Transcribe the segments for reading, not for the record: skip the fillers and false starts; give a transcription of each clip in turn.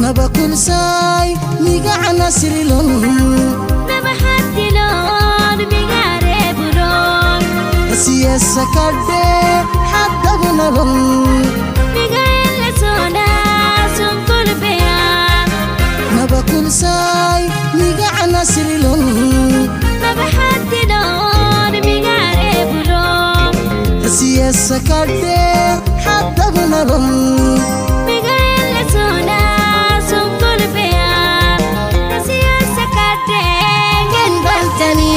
Nabakulsay migaca nasrilon. Nabaxadilon migareebulon. Siyasa kadhe xadabunalon. Migaelesona sunkulbeya. Nabakulsay migaca nasrilon. Nabaxadilon migareebulon. Siyasa kadhe xadabunalon. Migaelesona sunkulbeya nasiyasakadhe. Genbaltani.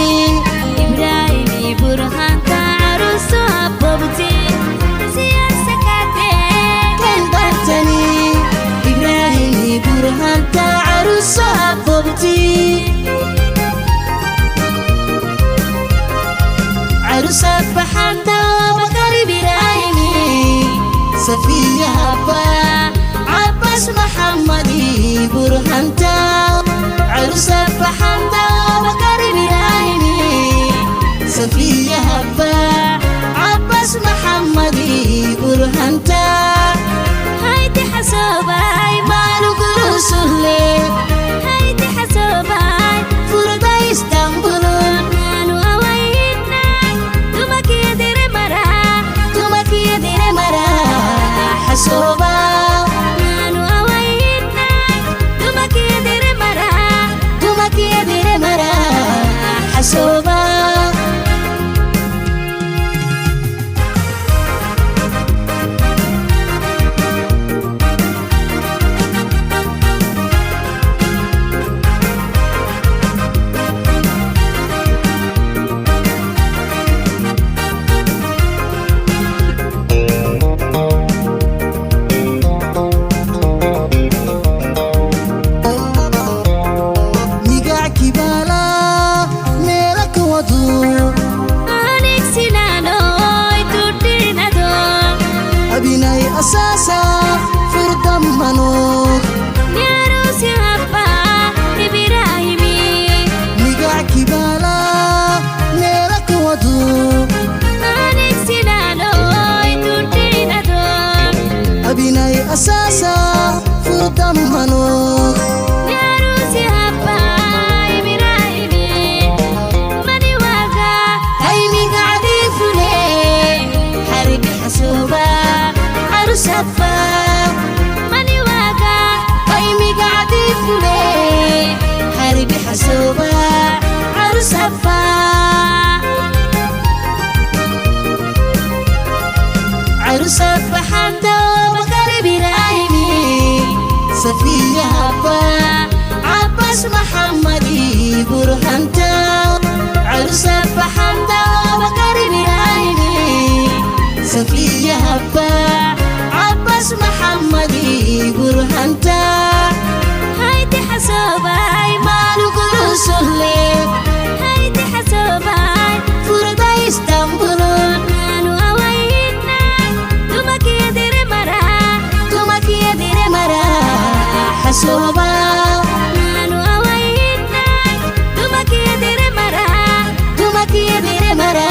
Ibrahimi burhanta caruso habobti nasiyasakadhe. Genbaltani Ibrahimi burhanta caruso habobti carusad baxanta Bakar Ibrahimi Safiya habba Cabbas Maxamadi burhanta carusad baxanta Bakar Ibrahimi Safiya habba Cabbas Maxamadi burhanta. Hayti xasoobay. Maalugurusulle. Hayti xasoobay. Furda Istanbul. Nanu awaynay dumakiyadire mara. Dumakiyadire mara xasooba. Nanu awaynay dumakiyadire mara. Dumakiyadire mara xasooba. Migac kibaala meela kawadu. Anigsinanoy tudhinado. Abinay asaasa furdammanok. Nyarusi habba Ibrahimi. Migac kibaala meela kawadu. Anigsinanoy tudhinado. Abinay asaasa furdammanok. Nyarusi habba Ibrahimi maniwaga. Haymigacdiifule xaribi xasuuba carusafa. Maniwaga. Haymigacdiifule xaribi xasuuba carusafa carusafa xanta Bakar Ibrahimi Safiya habba Cabbas Maxamadi burhanta carusafa xanta Bakar Ibrahimi Safiya habba Cabbas Maxamadi burhanta. Hayti xasoobay. Maalugurusulle. Hayti xasoobay. Furda Istanbul. Nanu awaynay dumakiyadire mara. Dumakiyadire mara xasooba. Nanu awaynay dumakiyadire mara. Dumakiyadire mara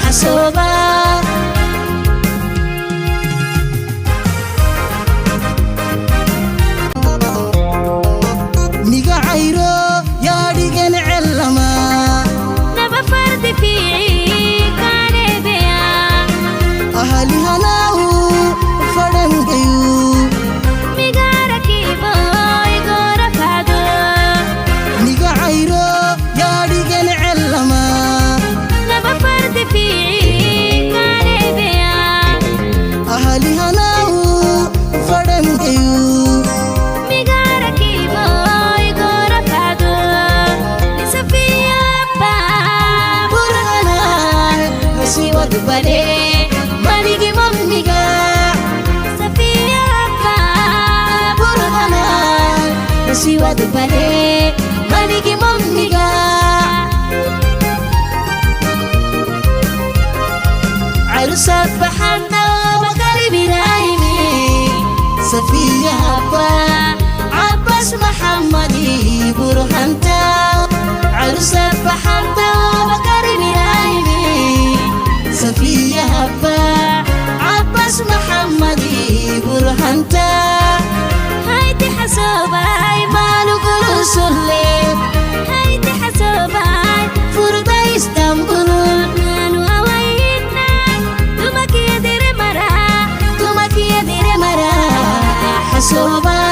xasooba. Migacayro yaadhigan celama. Naba fardi fiici kaanebeya. Ahalihanaahu fadhangayu. Migarakiiboy gorafado. Migacayro yaadhigan celama. Naba fardi fiici kaanebeya. Ahalihanaahu fadhangayu. Migarakiiboy gorafado lisafiyaba. Burhanay hasiwadubale manigi mammiga. Safiyaba. Burhanay hasiwadubale manigi mammiga carusad baxanta Bakar Ibrahimi Safiya habba Cabbas Maxamadi burhanta carusad baxanta Bakar Ibrahimi Safiya habba Cabbas Maxamadi burhanta. Burhanta Hayti xasoobay Maaluqulusulle Hayti xasoobay Furda Istanbul Nanu awayna Dumakiya dire mara Dumakiya dire mara Xasoobay.